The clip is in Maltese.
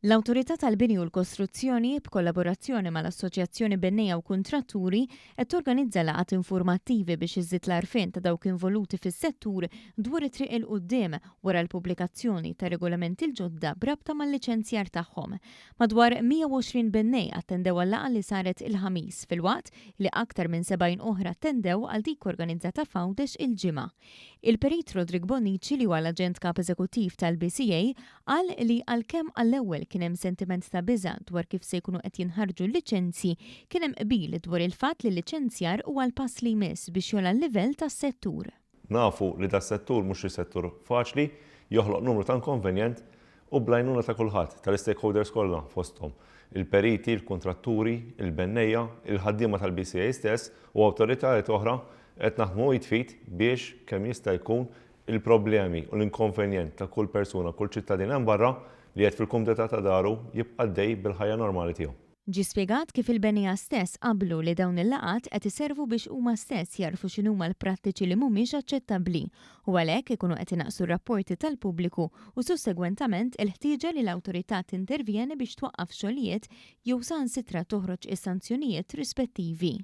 L-Awtorità tal-Bini u l-Kostruzzjoni, b'kollaborazzjoni mal-Assoċjazzjoni Bennejja u Kuntratturi, qed torganizza laqgħat informattivi biex iżżid l-għarfien ta' dawk involuti fis-settur dwar it-triq 'il quddiem wara l-pubblikazzjoni tar-regolamenti l-ġodda b'rabta mal-liċenzjar tagħhom. Madwar 120 bennej attendew għal-laqgħa li saret il-Ħamis filwaqt li aktar minn 70 oħra attendew għal dik organizzata f'Għawdex il-Ġimgħa. Il-Perit Roderick Bonnici, li huwa l-Aġent Kap Eżekuttiv tal-BCA, qal li għalkemm għall-ewwel kien hemm sentiment ta' biża' dwar kif se jkunu qed jinħarġu l-liċenzji, kien hemm qbil dwar il-fatt li l-liċenzjar huwa l-pass li jmiss biex jogħla l-livell tas-settur. Nafu li das-settur mhux xi settur faċli, joħloq numru ta' inkonvenjent u bl-għajnuna ta' kulħadd, tal-istakeholders kollha fosthom il-periti, il-kuntratturi, il-bennejja, il-ħaddiema tal-BCA stess u awtoritajiet oħra qed naħdmu id f'id biex kemm jista' jkun il-problemi u l-inkonvenjent ta' kull persuna, kull ċittadin hemm barra li qiegħed fil-kumdità ta' daru jibqa' għaddej bil-ħajja normali tiegħu. Ġie spjegat kif il-bennejja stess qablu li dawn il-laqgħat qed iservu biex huma stess jagħrfu x'inhuma l-prattiċi li mhumiex aċċettabbli u għalhekk ikunu qed inaqqsu r-rapporti tal-pubbliku u sussegwentament il-ħtieġa li l-awtorità tintervjeni biex twaqqaf xogħlijiet jew saħansitra toħroġ is-sanzjonijiet rispettivi.